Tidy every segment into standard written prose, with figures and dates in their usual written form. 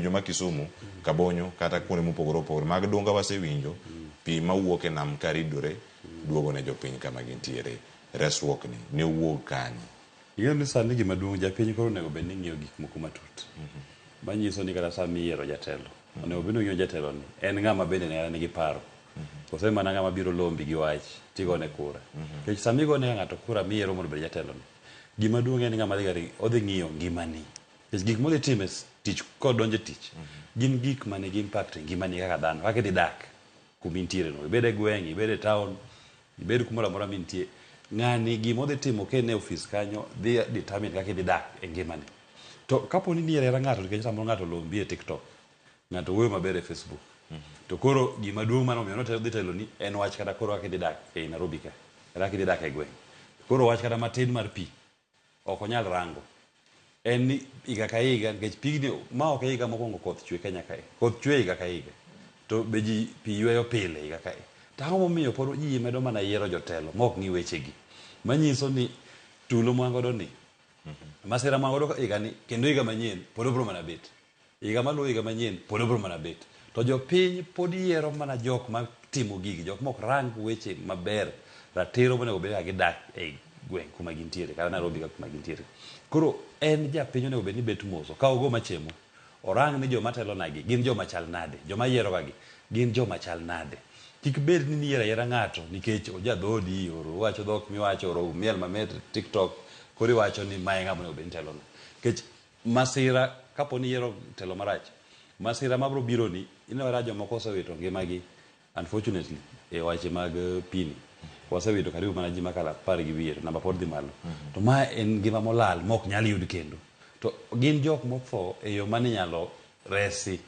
Wasewinjo ma Kisumu, Kabonyo kata kuonde mopogore opogore mag Dunga wasewinjo pi mawuok e nam ka ridore duogo ne jopiny kama gintiere. Resruok ni ne owuog kanye? Ing'eyo ni sani gima duong' japiny koro onego bed ni ng'iyo gik moko matut. Manyiso ni kata sama iyiero jatelo, onego bed ni ong'iyo jatelo ni en ng'ama bende ne nigi paro. Koso en mana ng'ama biro lombi gi wach tigone kura. Nikech sama igone ng'ato kura miyiero mondo obed jatelo ni, gima duong' en ng'ama dhi odhi ng'iyo ngimani. Nikech gik modhi timo e tich kodonjo e tich, gin gik ma nigi impact e ngimani kaka dhano, kaka idhi dak kuma intiere no. Ibed e gweng', ibed e town, ibed kumoro amora mintie. Ng'ani gima odhi timo ka en e ofis kanyo dhi determine kaka idhi dak e ngimani. To kapo ni niyiero ayiera ng'ato nikech samoro ng'ato olombi e TikTok, ng'ato wuoyo maber e Facebook, to koro gima duong' mane omiyo nodhi teloni en wach kata koro kaka idhi dak ei Nairobi ka, kata kaka idhi dak e gweng'. Koro wach kata matin mar pi ok onyal rango. En ni higa ka higa nikech pigni ma ok e higa mokwongo koth chwe Kenya kae. Koth chwe higa ka higa. To be ji pi yweyo pile higa ka higa. To ang'o momiyo pod ji medo mana yiero jotelo ma ok ng'i wechegi? Manyiso ni tulo ma wan godo ni, masira ma wan godo higa ni kendo higa manyien pod obiro mana bet. Higa maluwo higa manyien pod obiro mana bet. To jopiny pod yiero mana jok ma timo gigi, jok mok rang weche maber, ratiro monego bed kaka gidak e gweng' kuma gintiere, kata Nairobi ka kuma gintiere. Koro en japiny onego bed ni bet mos, okaw go machemo, orang ni joma telonagi gin joma chal nade, joma yieroga gi gin joma chal nade. Kik bed ni niyiero ayiera ng'ato nikech oja dhodi, or owacho dhok miwacho, or omiel mamit TikTok, koro iwacho ni mae ng'ama onego bed ni telona. Nikech masira kapo ni iyiero telo marach, masira mabiro bironi, ineno kata jomoko osewito ngimagi unfortunately e weche mag pini. Wasewito karibu mana ji makalo apar gi wiye to namba pod dhi malo. To ma en ngima molal ma ok nyal yud kendo. To gin jok motho e yo mane inyalo resi.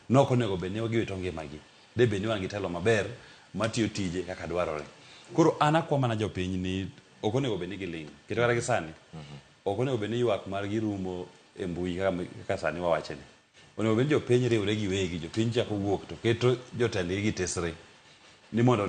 Nok onego bed ni giwito ngimagi. De bed ni wan gi telo maber matiyo tije kaka dwarore. Koro an akwa mana jopiny ni ok onego bed ni giling'. Kendo kata gi sani, ok onego bed ni ywak margi rumo e mbui kaka sani wawache ni. Onego bed ni jopiny riwre giwegi, jopiny chako wuok to keto jotendgi gi tesre ni mondo